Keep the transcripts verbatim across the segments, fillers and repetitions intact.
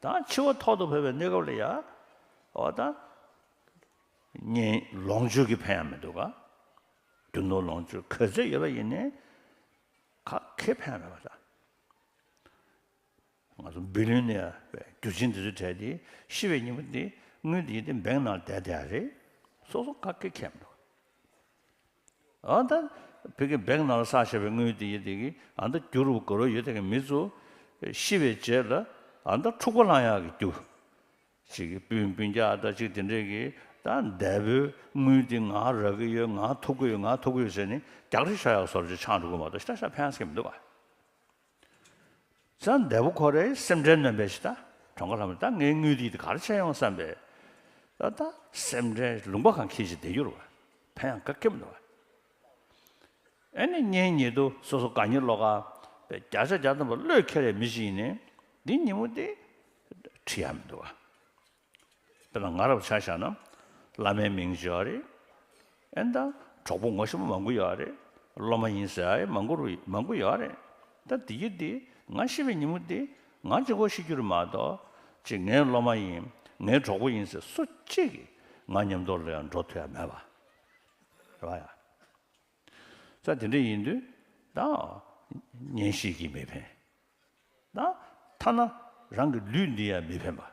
ད་འཆི་བ་ཐོག་ཏུ་བབས་པའི་གནས་སྐབས་ལ་ཡ། འོ་ད། གཉེན་ལོངས་སྤྱོད་ཀྱི་ཕན་ཡང་མི་འདུག་ག་རྒྱུ་ནོར་ལོངས་སྤྱོད་ག་ཚད་ཡོད་པ་ཡིན་ནའི་ག་གེ་ཕན་མེད་པ་ད། ང་ཚོ་བུ་ལོན་ནས་རྒྱུ་ཆེན་འདི་ཚོའི་གྲས་དེ་ཤི་བའི་ཉིན་མོ་དེ་དངུལ་དེ་ཡིན་ཏེ་བེང་ནང་བསྡད་བསྡད་རེད། སོ་སོ་ག་གེ་ཁྱད་མི་འདུག་ཨ་ད་བོད་ཀྱི་བེང་ནང་ལ་བསགས་བཞག་པའི་དངུལ་དེ་ཡིན་དེ་གི་ཨ་ད་རྒྱུ་རུ་དགོས་རོགས་ཡོད་དེ་གི་མི་ཚོ་ཤི་བའི་རྗེས་ལ་ཨ་ད་འཁྲུག་པ་ལངས་ཡག་གི་རྒྱུ། ཅིག་གི་སྤུན་སྤུན་ཀྱག་ད་ཅིག་དེ་འདྲས་ཀྱི་ད་འདས་པོའི་དངུལ་དེ་ང་རག་གི་ཡོད། ང་ཐོབ་གི་ཡོད། ང་ཐོབ་གི་ཡོད་ཟེར་ནས་རྒྱག་རེས་བྱ་ཡག་བཟོ་འདྲ་ཅིག་ཆགས་འགྲོ་གི་མ་གཏོགས་ཤ་ཤ་ཕན་སྐྱེ་མི་འདུག་ག་ཙང་འདས་པོ་ཁོ་རའི་སེམས་ཁྲལ་ནོན་པའི་ཞིག་ད་གྲོངས་ཁ་ལྷ་མོ་ད་ངའི་དངུལ་དེ་ག་རེ་བྱས་ཡོང་བསམ་པས། ད་ད་སེམས་ཁྲལ་ལུང་པ་གང་འཁྱེར་ཞིག་བསྡད་རྒྱུ་རེད་བ། ཕན་ཡང་ག་གེ་མི་འདུག་བ། ཨེ་ནི་གཉེན་ཉེ་དུ་སོ་སོ་དགའ་ཉེ་བློ་དགའ་བའི་བརྒྱ་ཆ་བརྒྱ་ཐམ་པ་བློས་འཁེལ་བའི་མི་ཞིག་ཡིན་ནའི་འདི་ཉིན་མོ་དེ་ཁྲི་ཡ་མི་འདུག་བ། དཔེར་ན་ང་རང་ཆ་བཞག་ན་བླ་མའི་མིང་ཡོད་རེད། ཨེ་ད་གྲོགས་པོ་ངོ་ཤེས་པ་མང་པོ་ཡོད་རེད། སློབ་མ་ཡིན་ཟེར་ཡ་མང་པོ་རུ་མང་པོ་ཡོད་རེད། ད་དེ་ཡི་དེ་ང་ཤི་བའི་ཉིན་མོ་དེ་ང་གཅིག་པོ་ཤི་རྒྱུ་རེད་མ་གཏོགས་ཅིག་ངའི་སློབ་མ་ཡིན། ངའི་གྲོགས་པོ་ཡིན་ཟེར་སུ་གཅིག་གིས་ང་མཉམ་དུ་ལ་ཡང་འགྲོ་ཐུབ་ཡ་མེད་པ་རེད་བ་ཡ། ས་དེ་འདྲ་ཡིན་དུས་ད་གཉེན་བཤེས་ཀྱིས་མི་ཕན། ད་ཐ་ན་རང་གི་ལུས་འདི་ཡང་མི་ཕན་པ།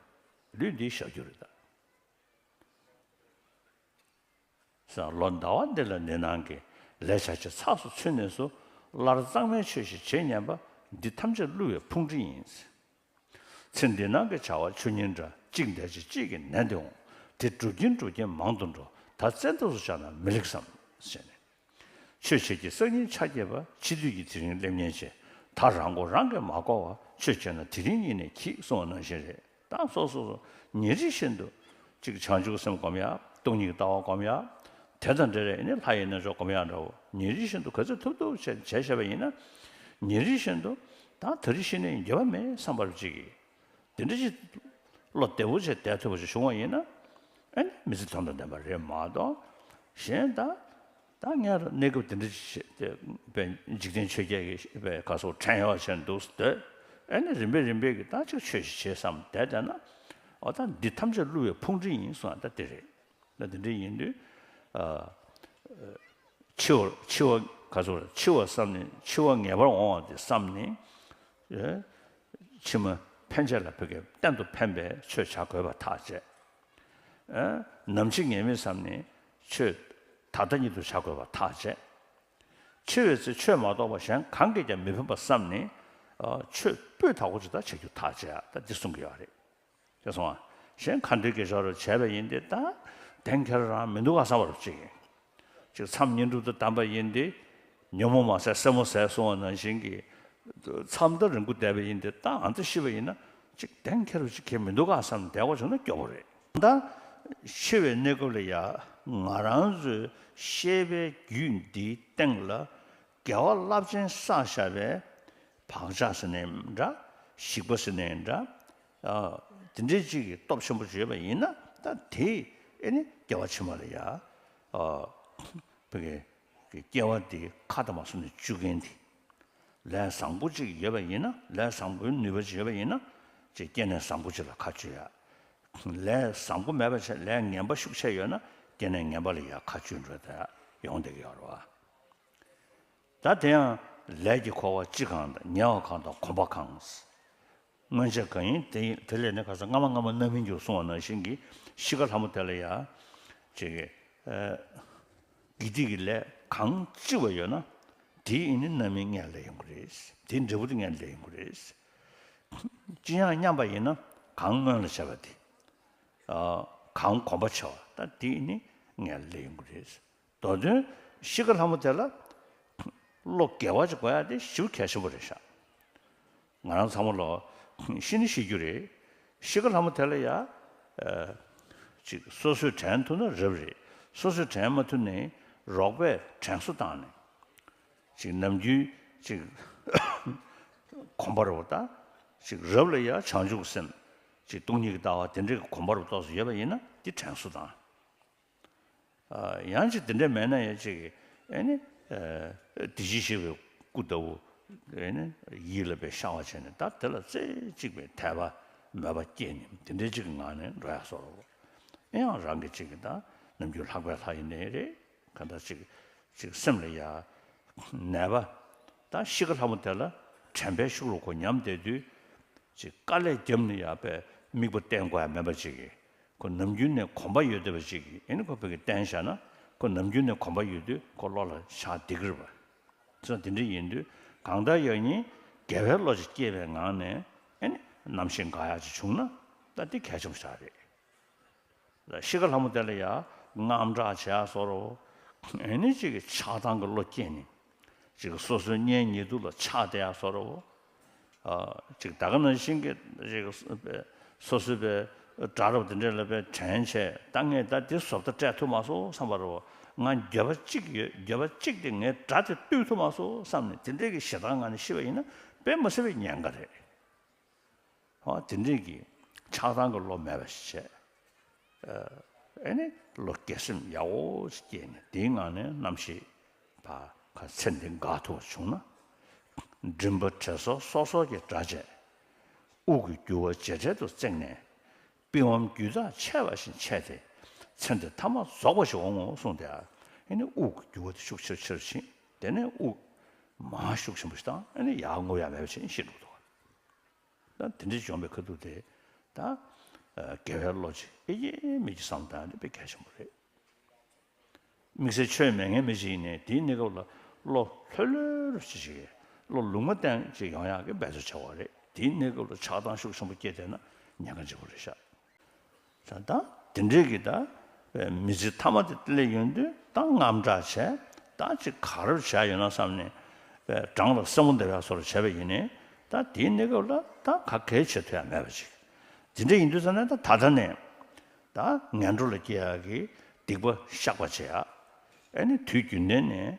ལུས་འདི་བཞག་རྒྱུ་རེད་ད། ས་ལོ་ཟླ་བ་འདི་ལ་ནད་སྣང་གི་ལས་བྱ་བྱེད་ཚགས་སུ་ཚུད་ནས་སུ་སླར་གཙང་མའི་ཆོས་ཤིག་བྱེད་སྙམ་པ། འདི་ཐམས་ཅད་བསླུ་བའི་ཕུང་ཁྲིད་ཡིན། ཚེ་འདི་སྣང་གི་བྱ་བ་ཆོས་ཉིད་འདྲ། གཅིག་འདས་ཕྱི་གཅིག་གིས་ནན་ཏེ་འོང་། དེ་སྒྲུབ་ཀྱིན་སྒྲུབ་ཀྱིན་མང་དུ་འགྲོ། ད་བཙན་ཐབས་སུ་བཅར་ན་མི་ལེགས་སམ། ཞེས་ནས། ཆོས་བྱེད་ཀྱི་སང་ཉིན་ཆ་བརྒྱད་པ། འཆི་དུས་ཀྱི་དེ་རིང་སླེབས་ཉེན་ཆེ། ད་རང་མགོ་རང་གིས་མ་བསྐོར་བར། ཆོས་བྱས་ན་དེ་རིང་ཉིད་ནས་འཁྱིད། གསུངས་པ་ནང་བཞིན་རེད། ད་སོ་སོ་སོ་ཉིན་རེ་བཞིན་དུ་གཅིག་བྱང་ཆུབ་སེམས་སྒོམ་ཡ། སྟོང་ཉིད་ཀྱི་ལྟ་བ་སྒོམ་ཡ། དེ་དང་འབྲེལ་བའི་ནི་ལྷ་ཡི་རྣལ་འབྱོར་སྒོམ་ཡ་འདྲ་བོ་ཉིན་རེ་བཞིན་དུ་ག་ཚོད་ཐུབ་ཐུབ་བྱས་བྱས་བཞག་པ་ཡིན་ན། ཉིན་རེ་བཞིན་དུ་ད་ད་རེས་ཤི་ནས་འགྱོད་པ་མེད་བསམ་པ་ཅིག་གིས། དེ་འདྲ་ཅིག་བློ་བདེ་བོ་བྱས་བསྡད་ཐུབ་པ་ཞིག་བྱུང་བ་ཡིན་ན། ཨེ་ནི་མི་ཚེ་དོན་དང་ལྡན་པ་རེད་མ་གཏོགས། གཞན་ད་ད་ངས་གནས་སྐབས་དེ་འདྲ་ཅིག་བྱས་ཏེ་འཇིག་རྟེན་ཆོས་བརྒྱད་ཀྱི་ག་སོགས་བྲན་གཡོག་བྱས་འདུག་སྡོད། ཨེ་ནི་རིམ་པས་རིམ་པས་ཀྱིས་ད་ཅིག་ཆོས་ཤིག་བྱེད་བསམ་བསྡད་བསྡད་ན། འོ་ད་འདི་ཐམས་ཅད་བསླུ་བའི་ཕུང་ཁྲིད་ཡིན་གསུངས་པ་ད་དེ་རེད། ད་དེ་འདྲ་ཡིན་དུས། ཨ། འཆི་བ་འཆི་བ་ག་ཚོད་རེད། འཆི་བ་བསམ་ནས་འཆི་བ་ངེས་པར་འོང་བ་དེ་བསམ་ནས། ཨེ། ཕྱི་མ་ཕན་ཆད་ལ་བོད་སྐད་གཏན་དུ་ཕན་པའི་ཆོས་བྱ་དགོས་པ་ཐག་བཅད། ཨེ། ནམ་འཆི་ངེས་མེད་བསམ་ནས་ཆོས་ད་ལྟ་ཉིད་དུ་བྱ་དགོས་པ་ཐག་བཅད། འཆི་བའི་ཚེ་ཆོས་མ་གཏོགས་པ་གཞན་གང་གིས་ཀྱང་མི་ཕན་པ་བསམ་ནས། ཨ། ཆོས་སྤུས་དག་པོ་ཅིག་ད་བྱ་རྒྱུ་ཐག་བཅད་ཡ་ད་འདི་གསུང་གི་ཡོད་རེད། ཅེས་གསུངས་པ། གཞན་ཁ་འདོན་གྱི་ཞོར་དུ་བྱས་པ་ཡིན་ཏེ་ད་གདེང་འཁེལ་རང་མི་འདུག་ག་བསམ་པ་རུ་གཅིག་ཡིན། ཅིག་མཚམས་བསྙེན་སྒྲུབ་ཏུ་བསྡམས་པ་ཡིན་ཏེ། ཉོན་མོངས་མ་ཟད་སེན་མོ་ཟད་གསུངས་པ་ནང་བཞིན་གྱི། མཚམས་ད་རིང་པོ་བསྡད་པ་ཡིན་ཏེ་ད་ཨ་མཐའ་ཤི་བ་ཡིན་ན་ཅིག་གདེང་འཁེལ་རུ་ཅིག་གལ་མི་འདུག་ག་བསམ་བསྡད་དགོས་བྱུང་ན་སྐྱོ་པོ་རེད། ད་ཤི་བའི་གནས་སྐབས་ལ་ཡ་ང་རང་ཚོའི་ཤེས་པའི་རྒྱུད་འདིའི་སྟེང་ལ་དགེ་བ་རླབས་ཆེན་བསགས་བཞག་པའི་བག་ཆགས་ཟེར་ནའི་འདྲ། ཞིག་པ་ཟེར་ནའི་འདྲ། ཨ། དེ་འདྲའི་ཅིག་གི་སྟོབས་ཆེན་པོ་ཅིག་ཡོད་པ་ཡིན་ན་ད་དེ་ཨེ་ནི་སྐྱེ་བ་ཕྱི་མ་ལ་ཡ། ཨ། བོད་ཀྱི་སྐྱེ་བ་དེ་ཁ་དང་མ་སོང་ནས་བཅུག་མཁན་དེ། ལས་བཟང་པོ་ཅིག་ཡོད་པ་ཡིན་ན། ལས་བཟང་པོའི་ནུས་པ་ཅིག་ཡོད་པ་ཡིན་ན། ཅིག་སྐྱེ་གནས་བཟང་པོ་ཅིག་ལ་ཁ་གཅུག་ཡ། ལས་བཟང་པོ་མེད་པ་བྱས་ལས་ངན་པ་ཤུགས་ཆེ་ཡོད་ན་སྐྱེ་གནས་ངན་པ་ལ་ཡ་ཁ་གཅུག་འགྲོ་ད་ཡོང་བསྡད་ཀྱི་ཡོད་རེད་བ། ད་དེ་ཡང་ལས་ཀྱི་འཁོར་བ་ལྕི་གང་དང་ཉེ་བ་གང་དང་གོམས་པ་གང་། སྔོན་ཆད་གང་ཡིན་དེ་ཡིན། དེ་ལས་ནི་ཁ་སང་སྔ་མ་སྔ་མ་རྣམ་སྨིན་གྱུར་གསུངས་པ་ནང་བཞིན་གྱི་ཤི་ཁ་ལྷ་མོ་དེ་ལ་ཡ། ཅིག་གི། ཨ། དགེ་སྡིག་གི་ལས་གང་ལྕི་བ་ཡོད་ན་དེ་ཡིན་ནི་རྣམ་སྨིན་ངན་ལས་ཡོང་གི་རེད། དེ་འབྲས་བུ་དེ་ངན་ལས་ཡོང་གི་རེད། ཅི་ཡང་མཉམ་པ་ཡིན་ན་གང་སྔོན་ལ་བྱས་པ་དེ། ཨ། གང་གོམས་པ་ཆེ་བ་ད་དེ་ནི་ངན་ལས་ཡོང་གི་རེད། མདོ་དོན་ཤི་ཁ་ལྷ་མོ་དེ་ལ་བློ་དགེ་བ་ཅིག་དགོས་ཡ་དེ་ཞེ་པོ་གལ་ཆེན་པོ་རེད་ཤག་ང་རང་ཚང་མ་ལོ་ཤི་ནི་ཤི་རྒྱུ་རེད། ཤི་ཁ་ལྷ་མོ་དེ་ལ་ཡ། ཨ། ཅིག་སོ་སོས་དྲན་ཐུབ་ན་རབ་རེད། སོ་སོས་དྲན་མ་ཐུབ་ནས་རོགས་པས་དྲན་གསོ་བཏང་ནས། ཅིག་ནམ་རྒྱུན་ཅིག་གོམས་པ་རུ་ད་ཅིག་རབ་ལ་ཡ་བྱང་ཆུབ་སེམས། ཅིག་སྟོང་ཉིད་ཀྱི་ལྟ་བ་དེ་འདྲའི་གོམས་པ་རུ་ཏོག་ཙམ་ཡོད་པ་ཡིན་ན་དེ་དྲན་གསོ་དང་། ཨ། ཡང་ཅིག་དེ་འདྲ་མེད་ན་ཡང་ཅིག་ཨེ་ནི། ཨ། དེ་བཞིན་གཤེགས་པའི་སྐུ་ལྟ་བུ་ཨེ་ནི་ཡིད་ལ་དཔེ་ཤར་བ་བྱས་ནས་ད་དེ་ལ་རྩེ་གཅིག་པའི་དད་པ་ མོས་པ་སྐྱེས་ནས་དེ་འདྲའི་ཅིག་གི་ངང་ནས་འགྲོ་ཡ་བཟོ་འདྲ། ཨེ་ཡང་རང་གི་ཅིག་གི་ད་ནམ་རྒྱུན་ལྷག་པའི་ལྷ་ཡིན་ནའི་རེད། གང་ལྟར་ཅིག་ཅིག་སེམས་ལ་ཡ་ནད་པ་ད་གཤིས་ཀ་ལྷ་མོ་དེ་ལ་དྲན་པའི་ཤུགས་ལ་ཁོ་ཉམས་བསྡད་དུས། ཅིག་དཀའ་ལས་བརྒྱབ་ནས་ཡ་པའི་དམིགས་པ་བསྟེན་དགོས་ཡ་མེད་པ་ཅིག་གི་ཁོ་ནམ་རྒྱུན་ནས་གོམས་པ་ཡོད་བསྡད་པ་ཅིག་གི་ཨེ་ནི་ཁོ་ཕ་གི་བསྟེན་བཞག་ན་ཁོ་ནམ་རྒྱུན་ནས་གོམས་པ་ཡོད་དུས་ཁོ་བློ་ལ་ཆགས་བསྡད་ཀྱི་རེད་པ། ཚོ་དེ་འདྲ་ཡིན་དུས་གང་ལྟར་ཡང་ཉིད་དགེ་བའི་བློ་ཅིག་སྐྱེས་པའི་ངང་ནས་ཨེ་ནི་རྣམ་ཤེས་འགག་ཡག་ཅིག་བྱུང་ན་ད་འདི་གལ་ཆེན་པོ་ཞིག་རེད། གཤིས་ཀ་ལྷ་མོ་དེ་ལ་ཡང་དངངས་སྐྲག་བྱས་བཟོ་འདྲ། ཨེ་ནི་ཅིག་གི་ཆགས་སྡང་གི་བློ་སྐྱེས་ནས་ཅིག་གི་སོ་སོའི་གཉེན་ཉེ་དུ་ལ་ཆགས་བསྡད་ཡག་བཟོ་འདྲ། ཅིག་ད་ག་ནང་བཞིན་གྱི་ཅིག་སོ་སོའི་པའི་དགྲ་རབ་དེ་འདྲ་ལ་པའི་དྲན་བྱས་ད་ངས་ད་འདི་བཟོ་ལྟ་སྤྲད་ཐུབ་མ་སོང་བསམ་པ་རེད། ང་འགྱོད་པ་གཅིག་ཡོད། འགྱོད་པ་གཅིག་དེ་ངས་དགྲ་དེ་བཏུལ་ཐུབ་མ་སོང་བསམ་ནས་དེ་འདྲའི་གི་ཞེ་སྡང་ངང་ནས་ཤི་བ་ཡིན་ན་དཔེ་མི་སྲིད་པའི་ཉེན་ཁ་རེད། ཨོ་དེ་འདྲའི་གི་ཆགས་སྡང་གི་བློ་མེད་པ་ཞིག་བྱས། ཨེ་ནི་བློ་དགེ་སེམས་ཡག་པོ་ཞིག་སྐྱེས་ནས་དེའི་ངང་ནས་རྣམ་ཤེས་ཕར་ཁ་ཚེ་འདི་འགག་ཐུབ་པ་བྱུང་ན། མགྲིན་པ་དྲི་སོ་སོ་སོ་གི་སྒྲ་བཅས། དབུགས་ཀྱི་རྒྱུ་བ་ཇེ་བྲལ་དུ་བརྩེགས་ནས། པི་ཝང་རྒྱུད་དག་ཆད་པ་བཞིན་ཆད་དེ། ཚེ་འདི་ཐ་མ་རྫོགས་པ་ཞིག་འོང་ངོ་གསུངས་ཏེ། ཨེ་ནི་དབུགས་ཀྱི་རྒྱུ་བ་དེ་ཤུགས་ཆེར་ཆེར་ཕྱིན། དེ་ནས་དབུགས་མར་ཤུགས་ཆེན་པོ་ཞིག་བཏང་། ཨེ་ནི་ཡར་རྔུབ་ཡ་མེད་པ་བྱས་ཤི་འགྲོ་འདུག་ད་དེ་འདྲའི་བྱུང་བའི་ཁ་ཐུག་དེ་ད་དགེ་བའི་བློ་ཅིག་ཨེ་ཡེ་མི་ཅིག་བསམ་བཏང་དེ་དཔེ་གལ་ཆེན་པོ་རེད། དམིགས་བསལ་ཆོས་མེད་མཁན་མི་ཅིག་ཡིན་ནའི་དེའི་གནས་སྐབས་ལ་བློ་ལྷོད་ལྷོད་ཅིག་བྱེད་ཀྱི་བློ་ལུང་མ་བསྟན་ཅིག་ཡོང་ཡག་གི་འབད་རྩོལ་བྱ་བ་རེད། དེའི་གནས་སྐབས་ལ་ཆགས་སྡང་ཤུགས་ཆེན་པོ་སྐྱེས་བསྡད་ན་ཉེན་ཁ་ཆེན་པོ་རེད་ཤག་ད་ད་དེ་འདྲའི་གི་ད་མི་ཚེ་ཐ་མ་དེ་སླེབས་ཡོང་དུས་ད་དངངས་སྐྲག་བྱས། ད་ཅིག་ག་རེ་བྱས་ཡོད་ན་བསམ་ནས་བྲང་ལ་སེན་མོ་འདེབས་ཡག་བཟོ་འདྲ་བྱས་པ་ཡིན་ནའི་ད་དེའི་གནས་སྐབས་ལ་ད་ག་གེ་བྱེད་ཐུབ་ཡག་མེད་པ་ཅིག་དེ་འདྲ་ཡིན་དུས་ཙ་ན་ད་ད་ལྟ་ནས་ད་ངན་འགྲོ་ལ་སྐྱེ་ཡག་གི་སྡིག་པ་བཤགས་པ་བྱེད་ཡག་ཨེ་ནི་དུས་རྒྱུན་ལྡན་ནས་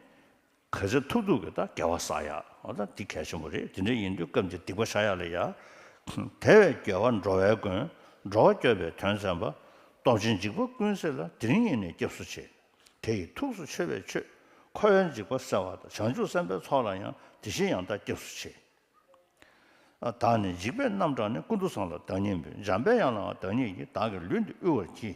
ག་ཚོད་ཐུབ་ཐུབ་ཀྱིས་ད་དགེ་བ་བསགས་ཡག་འོ་ད་འདི་གལ་ཆེན་པོ་རེད། དེ་འདྲ་ཡིན་དུས་སྐབས་འདིར་སྡིག་པ་བཤགས་ཡག་ལ་ཡ། དེ་བས་དགེ་བ་འགྲོ་བའི་མགོན། འགྲོ་བ་སྐྱོབ་པའི་དོན་བརྩམས་པ། སྟོབས་ཆེན་འཇིགས་པ་ཀུན་སེལ་ལ། དེ་རིང་ཡེ་ནས་སྐྱབས་སུ་མཆི། དེ་ཡི་ཐུགས་སུ་ཆུད་པས་མཆོད། འཁོར་བའི་འཇིགས་པ་སེལ་བ་དང་། བྱང་ཆུབ་སེམས་དཔའི་ཚོགས་ལ་ཡང་། དེ་བཞིན་ཡང་དག་སྐྱབས་སུ་མཆི། བདག་ནི་འཇིགས་པས་རྣམ་སྐྲག་ནས། ཀུན་ཏུ་བཟང་ལ་བདག་ཉིད་འབུལ། འཇམ་དཔལ་དབྱངས་ལའང་བདག་ཉིད་ཀྱིས། བདག་གི་ལུས་འདི་དབུལ་བར་བགྱི།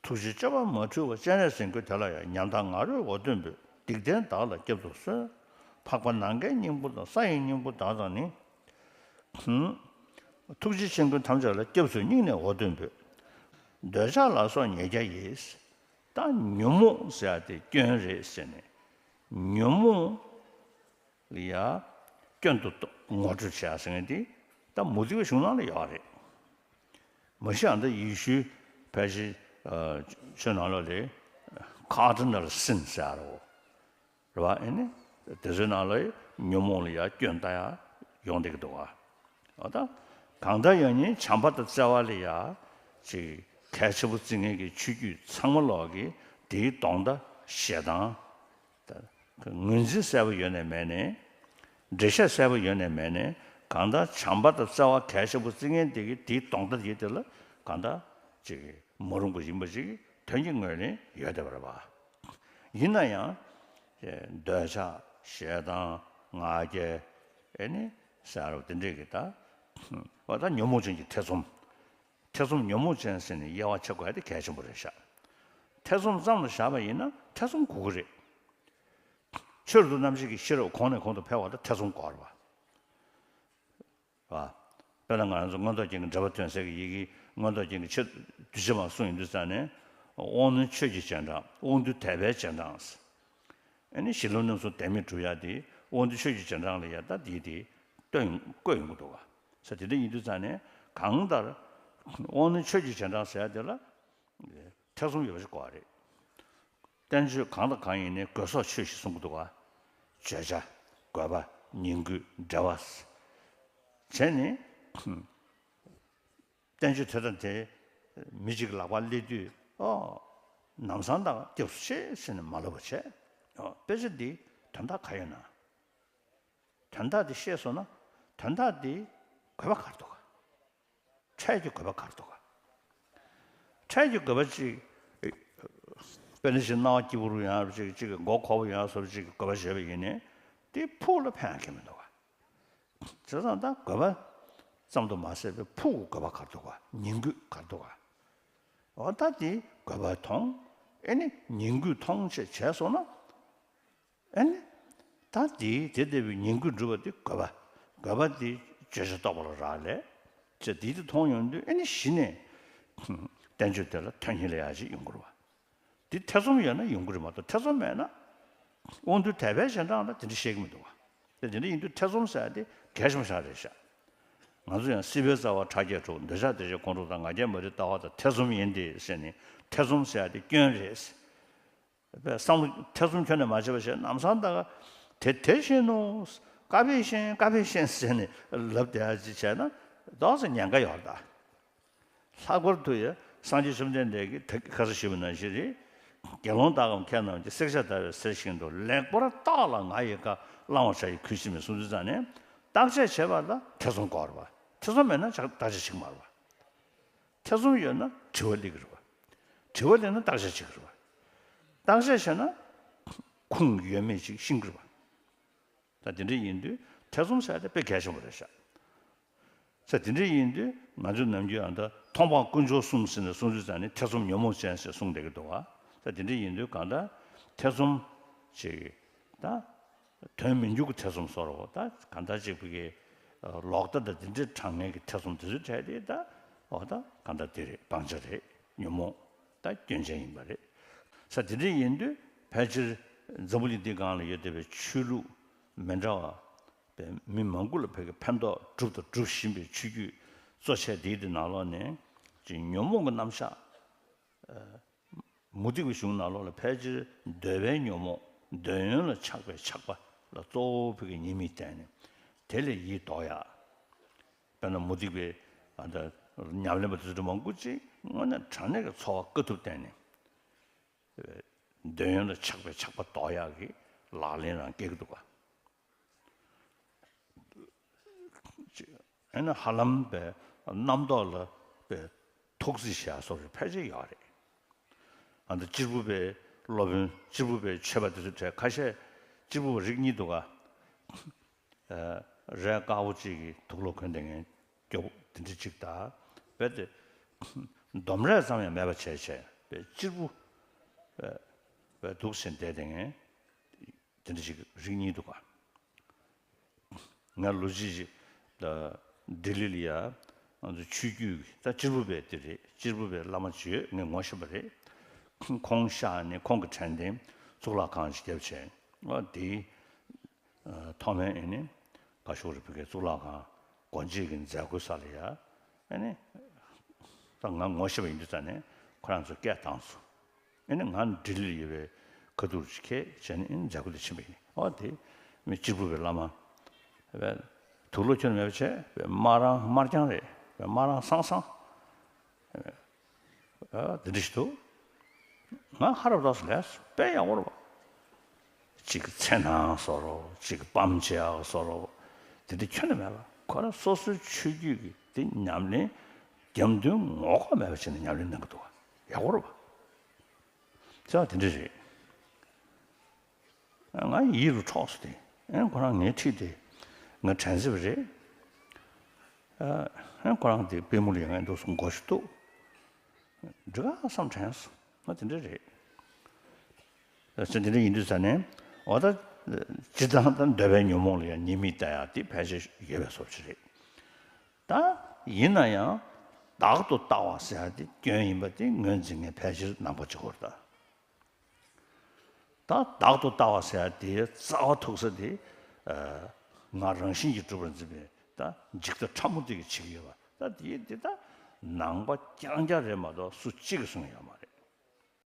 ཐུགས་རྗེའི་སྤྱོད་པ་མ་འཁྲུལ་བ། སྤྱན་རས་གཟིགས་མགོན་དེ་ལ་ཡང་། ཉམ་ཐག་ང་རོས་འོ་དོད་འབོད། སྡིག་ལྡན་བདག་ལ་སྐྱབས་སུ་གསོལ། འཕགས་པ་ནམ་མཁའི་སྙིང་པོ་དང་། ས་ཡི་སྙིང་པོ་དག་དང་ནི། ཐུགས་རྗེ་ཆེན་ཀུན་ཐམས་ཅད་ལ། སྐྱབས་སུ་སྙིང་ནས་འོ་དོད་འབོད། འདོད་ཆགས་ལ་སོགས་ཉེས་བརྒྱ་ཡིས། ད་ཉོན་མོངས་ཟེར་ཡ་དེ་སྐྱོན་རེད་ཟེར་ནས། ཉོན་མོངས་ལ་ཡ་སྐྱོན་དུ་ངོ་སྤྲོད་བྱེད་ཡ་ཟེར་མཁན་དེ་ད་མུ་སྟེགས་པའི་གཞུང་ནང་ལ་ཡོད་རེད། མ་གཞི་ཨ་ད་ཡེ་ཤུའི་ཕལ་ཆེར་ཆོས་ནང་ལོགས་ལ་cardinal sin ཟེར་ཡ་རེད། རེད་བ། ཨེ་ནི་དེ་ཚོའི་ནང་ལ་ཉོན་མོངས་ལ་ཡ་སྐྱོན་ལྟ་ཡ་ཡོང་བསྡད་ཀྱི་འདུག་བ། འོ་ད་གང་ལྟར་ཡང་ཉིད་བྱམས་པ་དང་བརྩེ་བ་ལ་ཡ་ཅིག་གལ་ཆེན་པོ་བརྩི་མཁན་གྱི་ཆོས་བརྒྱུད་ཚང་མ་ལོག་གིས་དེའི་དོན་དག་ཞེ་སྡང་། ད་ངོས་འཛིན་གསལ་པོ་ཡོད་ནས་མེད་ནས། འགྲེལ་བཤད་གསལ་པོ་ཡོད་ནས་མེད་ནས། གང་ལྟར་བྱམས་པ་དང་བརྩེ་བ་གལ་ཆེན་པོ་བརྩི་མཁན་དེ་གིས་དེའི་དོན་དག་ཡིན་དེ་ལ་གང་ལྟར་ཅིག་མ་རུང་པ་ཡིན་པ་ཅིག་དོན་གྱི་ངོས་ནས་ཡོད་བསྡད་པ་རེད་པ། ཡིན་ན་ཡང་། འདོད་ཆགས་ཞེ་སྡང་ང་རྒྱལ་ཨེ་ནི་ཟེར་བ་དེ་འདྲས་ཀྱི་ད། འོ་ད་ཉོན་མོངས་ཅན་གྱི་ཐེ་ཚོམ། ཐེ་ཚོམ་ཉོན་མོངས་ཅན་ཟེར་ནས་དབྱེ་བ་ཕྱེ་དགོས་ཡ་དེ་གལ་ཆེན་པོ་རེད་ཤག་ཐེ་ཚོམ་ཙམ་ལ་བཞག་པ་ཡིན་ན་ཐེ་ཚོམ་དགོས་ཀྱི་རེད། ཆོས་རབ་ཏུ་རྣམ་འབྱེད་ཀྱི་ཤེས་རབ་གོང་ནས་གོང་དུ་འཕེལ་བ་ལ་ཐེ་ཚོམ་དགོས་རེད་པ། དཔེར་ན་ང་རང་ཚོ་མངོན་རྟོགས་རྒྱན་གྱི་འགྲེལ་པ་ཐོན་སའི་གི་ཡི་གེ་མངོན་རྟོགས་རྒྱན་གྱི་ཆེད་དུ་ཆེ་མ་གསུངས་ཡོང་དུས་ཙང་ནས། དབང་རྣོན་ཆོས་ཀྱི་རྗེས་འབྲང་། དབང་རྟུལ་དད་པའི་རྗེས་འབྲང་། ཨ་ནི་གཞི་ལམ་རྣམ་གསུམ་དོན་མེད་སྒྲུབ་ཡ་དེ་དབང་རྟུལ་ཆོས་ཀྱི་རྗེས་འབྲང་ལ་ཡ་ད་དེ་དེ་སྟོན་བཀོད་ཡོང་གི་འདུག་ག་ས་དེ་འདྲ་ཡིན་དུས་ཙང་ནས་གང་ལྟར་དབང་རྣོན་ཆོས་ཀྱི་རྗེས་འབྲང་ཟེར་ཡ་དེ་ལ། ཐེ་ཚོམ་ཡོད་པ་ཞིག་དགོས་པ་རེད། བསྟན་བཅོས་གང་དང་གང་ཡིན་ནའི་དགོས་སོགས་ཆོས་ཞེས་གསུང་གི་འདུག་ག་བརྗོད་བྱ། དགོས་པ། ཉིང་དགོས། འབྲེལ་བ། བྱས་ནས། བསྟན་བཅོས་དེ་དང་དེ་མི་གཅིག་གི་ལག་པར་སླེབས་དུས། ཨོ། ལམ་སང་ད་སྐྱབས་སུ་མཆི་ཟེར་ནས་མ་ལབ་པ་བྱས། ཨོ། དཔེ་ཆ་འདི་དོན་དག་ག་ཡོད་ན། དོན་དག་འདི་ཤེས་སོང་ན་དོན་དག་འདི་དགོས་པ་ག་རེ་འདུག་ག་འཕྲལ་གྱི་དགོས་པ་ག་རེ་འདུག་ག་འཕྲལ་གྱི་དགོས་པ་ཅིག་དཔེར་ན་ཅིག་སྣང་བ་སྐྱིད་པོ་རུ་ཡོང་ཡ་ཅིག་ཅིག་མགོ་འཁོར་པོ་ཡོང་ཡ་སོགས་ཅིག་གི་དགོས་པ་བྱས་པ་ཡིན་ནའི་དེ་ཕུགས་ལ་ཕན་ཡ་གང་ཡང་མི་འདུག་ག་བྱས་ཙང་ད་དགོས་པ་ ཙམ་དུ་མ་ཟད་པའི་ཕུགས་ཀྱི་དགོས་པ་ག་རེ་འདུག་ག་ཉིང་དགོས་ག་རེ་འདུག་ག་འོ་ད་དེ་དགོས་པ་མཐོང་། ཨེ་ནི་ཉིང་དགོས་མཐོང་བྱས་བྱས་སོང་ན། ཨེ་ནི། ད་དེའི་དེ་ལྟ་བུའི་ཉིང་དགོས་སྒྲུབ་པ་དེ་དགོས་པ། དགོས་པ་དེ་བརྗོད་བྱ་རྟོགས་པ་ལ་རག་ལས། ཅེས་དེའི་དེ་མཐོང་ཡོང་དུས་ཨེ་ནི་གཞི་ནས་བསྟན་བཅོས་དེ་ལ་དོན་གཉེར་ལ་ཡག་ཅིག་ཡོང་གི་རེད་བ། དེ་ཐེ་ཚོམ་ཡོད་ན་ཡོང་གི་རེད་མ་གཏོགས་ཐེ་ཚོམ་མེད་ན། དབང་རྟུལ་དད་པའི་རྗེས་འབྲང་ལ་དེ་འདྲ་བཤད་ཀྱི་མི་འདུག་བ། དེ་དེ་འདྲ་ཡིན་དུས་ཐེ་ཚོམ་ཟེར་ཡ་དེ་གལ་ཆེན་པོ་ཞིག་རེད་ཤག་ང་ཚོ་ཡང་སྲིད་པའི་རྩ་བ་ཕྲ་རྒྱས་དྲུག་འདོད་ཆགས་འདོད་བྱེད་ཁོང་ཁྲོ་དང་ང་རྒྱལ་མ་རིག་ལྟ་བ་དང་ཐེ་ཚོམ་ཡིན་ཏེ་ཟེར་ནས་ཐེ་ཚོམ་ཟེར་ཡ་དེ་སྐྱོན་རེད། བསམ་བློ་ཐེ་ཚོམ་ཁྱོན་ནས་མ་བྱེད་པ་བྱས་ལམ་སང་ད་ག་དེ་དེ་བཞིན་ནོ། ཀ་བས་བཞིན་ཀ་བས་བཞིན་ཟེར་ནས་ལབ་བསྡད་ཡ་ཅིག་བྱས་ན་ཏོག་ཙམ་ཉེན་ཁ་ཡོད་རེད་ད། ལྷག་པར་དུ་ཡང་སངས་རྒྱས་བཅོམ་ལྡན་འདས་ཀྱིས་ད་གིན་ཁ་སང་ཞུས་པ་ནང་བཞིན་རེད། དགེ་སློང་དག་གམ་མཁས་རྣམས་ཀྱིས། བསྲེག་བཅད་བརྡར་བའི་གསེར་བཞིན་དུ། ལེགས་པར་བརྟགས་ལ་ང་ཡི་བཀའ། བླང་བར་བྱ་ཡི་གུས་ཕྱིར་མིན། གསུངས་དུས་ཙང་ནས་བརྟག་དཔྱད་བྱེད་པ་ལ་ཐེ་ཚོམ་དགོས་རེད་བ། ཐེ་ཚོམ་མེད་ན་བརྟག་དཔྱད་བྱེད་ཀྱི་མ་རེད་བ། ཐེ་ཚོམ་ཡོད་ན་དྲི་བ་སླེབས་ཀྱི་རེད་བ། དྲི་བ་སླེབས་ན་བརྟག་དཔྱད་བྱེད་ཀྱི་རེད་བ། བརྟག་དཔྱད་བྱས་ན་ཁུངས་ཡོད་མེད་ཅིག་ཤེས་ཀྱི་རེད་བ། ད་དེ་འདྲ་ཡིན་དུས་ཐེ་ཚོམ་ཟེར་ཡ་དེ་དཔེ་གལ་ཆེན་པོ་རེད་ཤག་ས་དེ་འདྲ་ཡིན་དུས་ང་ཚོ་ནམ་རྒྱུན་ཨ་ད་མཐོང་སྤང་དཀོན་མཆོག་གསུམ་ཟེར་ནས་གསུང་དུས་ཙང་ནས་ཐེ་ཚོམ་ཉོན་མོངས་ཅན་ཟེར་གསུངས་བསྡད་ཀྱི་འདུག་བ། ས་དེ་འདྲ་ཡིན་དུས་གང་ལྟར་ཐེ་ཚོམ་ཅིག་ད་དོན་མི་འགྱུར་གྱི་ཐེ་ཚོམ་བཟོ་འདྲ་བོ། ད་གང་ལྟར་ཅིག་བི་གའི་ལོག་ལྟ་དང་དེ་འདྲའི་དྲང་ངེས་ཀྱི་ཐེ་ཚོམ་དེ་ཚོའི་གྲས་དེ་ད་འོ་ད་གང་ལྟར་དེ་རེད། སྤང་བྱ་རེད། ཉོན་མོངས་ད་སྐྱོན་ཅན་ཡིན་པ་རེད། ས་དེ་འདྲ་ཡིན་དུས་ཕལ་ཆེར་འཛམ་བུ་གླིང་འདིའི་སྒང་ལ་ཡོད་བསྡད་པའི་ཆོས་ལུགས་མི་འདྲ་བ། པའི་མི་མང་པོ་ལ་ཕ་གི་ཕན་ཐོགས་གྲུབ་དང་སྒྲུབ་བཞིན་པའི་ཆོས་བརྒྱུད་གཙོ་ཆེ་དེའི་དེ་ནང་ལོགས་ནས་ཅིག་ཉོན་མོངས་ཀྱི་རྣམ་གཞག་མུ་སྟེགས་པའི་གཞུང་ནང་ལོགས་ལ་ཕལ་ཆེར་འདོད་པའི་ཉོན་མོངས་འདོད་ཡོན་ལ་ཆགས་པའི་ཆགས་པ་ལ་གཙོ་བོ་ཕ་གི་ཉེས་དམིགས་བསྟན་ནས་དེ་ལས་ཡིད་ལྡོག་ཡག་དཔེར་ན་མུ་སྟེགས་པའི་ཨ་ད་ཉམས་ལེན་པ་དེ་ཚོ་མང་པོ་ཅིག་དངོས་གནས་དྲང་གནས་ཀྱི་འཚོ་བ་དཀའ་ཐུབ་བསྟན་ནས་འདོད་ཡོན་ལ་ཆགས་པའི་ཆགས་པ་ལྡོག་ཡག་གི་ལག་ལེན་རང་སྐྱེལ་གྱི་འདུག་ག་ཅིག་ཨ་ནི་ཧ་ལམ་པའི་རྣམ་རྟོག་ལ་པའི་ཐུགས་རྩིས་བྱ་སོགས་ཀྱི་ཕལ་ཆེར་ཡོད་རེད། ཨ་ནི་གཅེར་བུ་པའི་སློབ་དཔོན་གཅེར་བུ་པའི་ཆོས་པ་དེ་ཚོའི་གྲས་ཁ་ཤས་གཅེར་བུ་པ་རིགས་གཉིས་འདུག་ག་ཨ་རས་དཀར་པོ་གཅིག་གིས་དུག་ལོག་གོན་བསྡད་མཁན་སྐྱོ་པོ་དེ་འདྲ་གཅིག་དང་། རྦད་དེ་འདོམས་རས་ཙམ་ཡང་མེད་པ་བྱས་བྱས་པའི་གཅེར་བུ་པའི་དུག་སེལ་བསྡད་བསྡད་མཁན་དེ་འདྲ་ཞིག་རིགས་གཉིས་འདུག་ག་ང་ལོ་གཅིག་ཅིག་ལ་ལྡི་ལི་ལ་ཡ་ང་ཚོ་ཆོས་བརྒྱུད་ཀྱི་ད་གཅེར་བུ་པའི་དེ་རེད། གཅེར་བུ་པའི་བླ་མ་ཅིག་ཡོད། ངས་ངོ་ཤེས་པ་རེད། ཁོང་གཤེགས་ནས་ཁོང་གི་དྲན་རྟེན་གཙུག་ལག་ཁང་ཞིག་བརྒྱབ་བྱས། ཨ་དེའི་ཐོག་མའི་ཨེ་ནི་བཀའ་ཤོག་རེ་བོད་ཀྱི་གཙུག་ལག་ཁང་སྒོ་འབྱེད་ཀྱི་མཛད་སྒོའི་ས་ལ་ཡ་ཨེ་ནི་ད་ང་ངོ་ཤེས་པ་ཡིན་དུས་ཙང་ནས་ཁོ་རང་ཚོ་སྐད་བཏང་སོང་། ཨེ་ནི་ང་ལྡི་ལིར་ཡོད་པའི་ཁ་ཐུག་ཅིག་ཁྱེད་བྱས་ནས་ཨེ་ནི་མཛད་སྒོ་དེ་ཕྱིན་པ་ཡིན། ཨོ་དེ་མི་གཅེར་བུ་པའི་བླ་མ་དུག་ལོག་གྱོན་མེད་པ་བྱས་པའི་དམར་རང་དམར་རྐྱང་རེད། པའི་དམར་རང་སང་སང་། ཨ་དེ་འདྲ་ཞིག་འདུག་ང་ཧ་རབ་རྡོག་སུ་ལས་དཔེ་ཡག་པོ་རེད་བ། གཅིག་གི་འཚེར་སྣང་བཟོ་འདྲ་བོ། གཅིག་གི་སྤམ་བྱེད་ཡག་བཟོ་འདྲ་བོ། དེ་འདྲ་ཁྱོན་ནས་མེད་པ། ཁོ་རང་སོ་སོའི་ཆོས་བརྒྱུད་ཀྱི་དེ་ཉམས་ལེན་རྒྱབ་མདུན་ངོ་ལྐོག་མེད་པ་བྱས་ནས་ཉམས་ལེན་གནང་གི་འདུག་བ། ཡག་པོ་རེད་བ། བྱས་པ་དེ་འདྲ་རེད། ང་ཡིད་རུ་འཕྲོག་སོང་སྟེ། ཨེ་ཁོ་རང་ངའི་འཁྲིས་དེ་ང་དྲན་སྲིད་པ་རེད། ཨེ་ཁོ་རང་དེ་པུས་མོ་ལ་ཡ་ངའི་འདུག་སོང་མགོ་ཞིག་གཏུག་འགྲིག་ག་བསམ་དྲན་སོང་། ང་དེ་འདྲ་རེད། ཨ་ཙི་དེ་འདྲ་ཡིན་དུས་ཙ་ནས་འོ་ད་སྤྱིར་བཏང་ད་འདོད་པའི་ཉོན་མོངས་ལ་ཡང་ཉེས་དམིགས་བལྟ་ཡག་དེ་ཕལ་ཆེར་ཡོད་པའི་བཟོ་ཅིག་རེད། ད་ཡིན་ན་ཡང་བདག་ཏུ་ལྟ་བ་ཟེར་ཡག་དེ་སྐྱོན་ཡིན་པ་དེ་ངོས་འཛིན་མཁན་ཕལ་ཆེར་ནང་པ་གཅིག་པོ་རེད་ད། ད་བདག་ཏུ་ལྟ་བ་ཟེར་ཡག་དེའི་རྩ་བ་ཐུག་ས་དེ་ཨ་ང་རང་བཞིན་གྱིས་གྲུབ་པར་འཛིན་པའི་ད་འཇིག་ལྟ་ཕྲ་མོ་དེ་གིས་བྱེད་ཀྱི་ཡོད་པ། ད་དེ་དེ་ད་ནང་པ་རྐྱང་རྐྱང་རེད་མ་གཏོགས་སུ་གཅིག་གིས་གསུངས་ཡོད་མ་རེད།